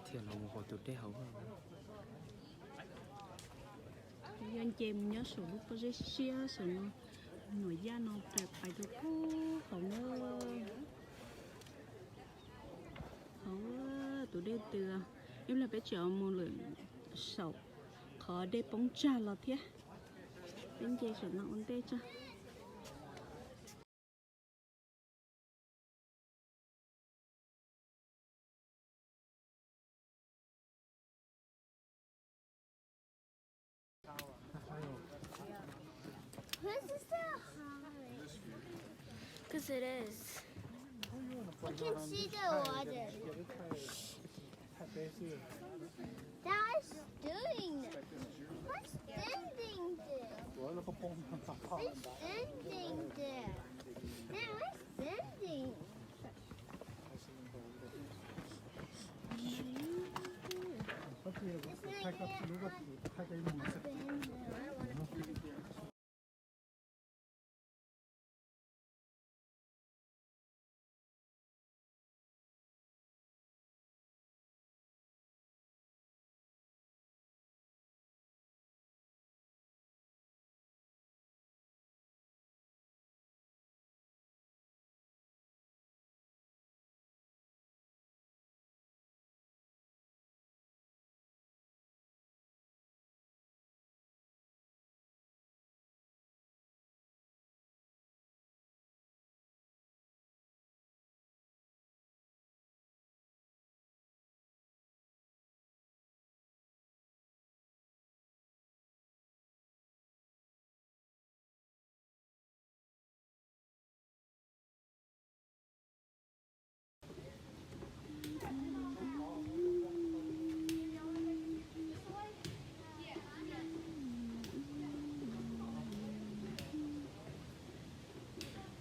Thiaj los mus hauv tus dej hauv. Yog nce mus nyob saum lub pob zeb siab saum no, Nuam Yaj no pais rau pub hauv na. Hauv tus dej twg, ib pliag peb tseem mus lawm saum qhov dej poob tsag los thiab. Peb nce saum no ua ntej tso. Why is it so high? Because it is. I can see the water. That is doing. What's standing there? What's standing there? Now what's standing?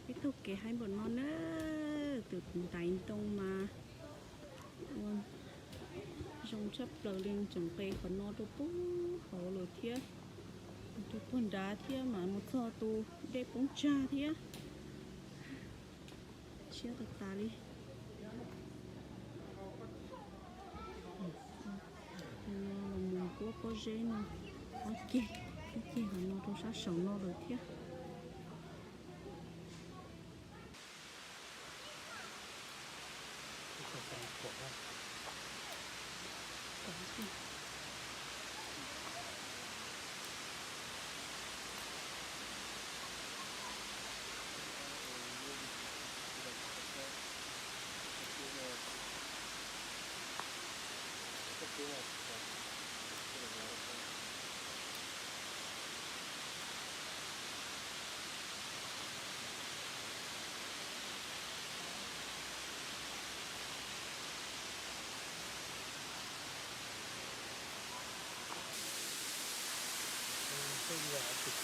Ib tug kev haib npaum no na, tus ntaiv ntoo mas ua zoo tshaj plaws li, tseem nqes qhov no rau pub hauv lawm thiab. Rau puag nrad thiab mas mus txog tus dej poob tsag thiab. Siab tas tas li. Los mus puab pob zeb no, ob ceg, ib ceg qhov no rau sab saum no lawm thiab.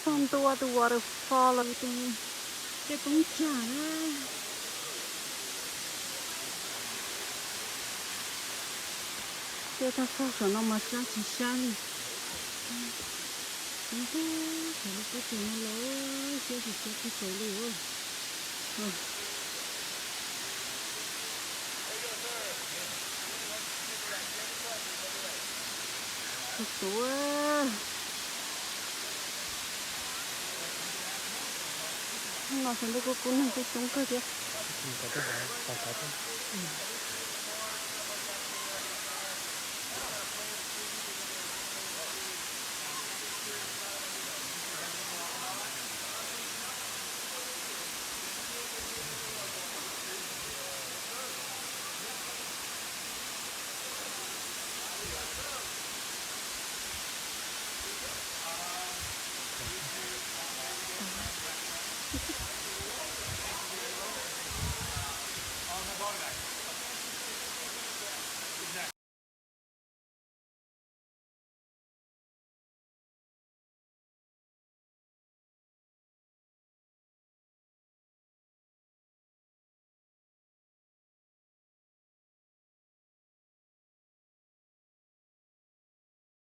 Txog ntua tus waterfall los tus dej poob tsag na. Tuaj tag txog saum no mas sab tsis sab li. Ub, saum lub pob tsuas no los siab tsis siab txog saud li. Txog saud. Hnub no sawv ntuj kuj kub neeg kuj coob kawg thiab. Ib tug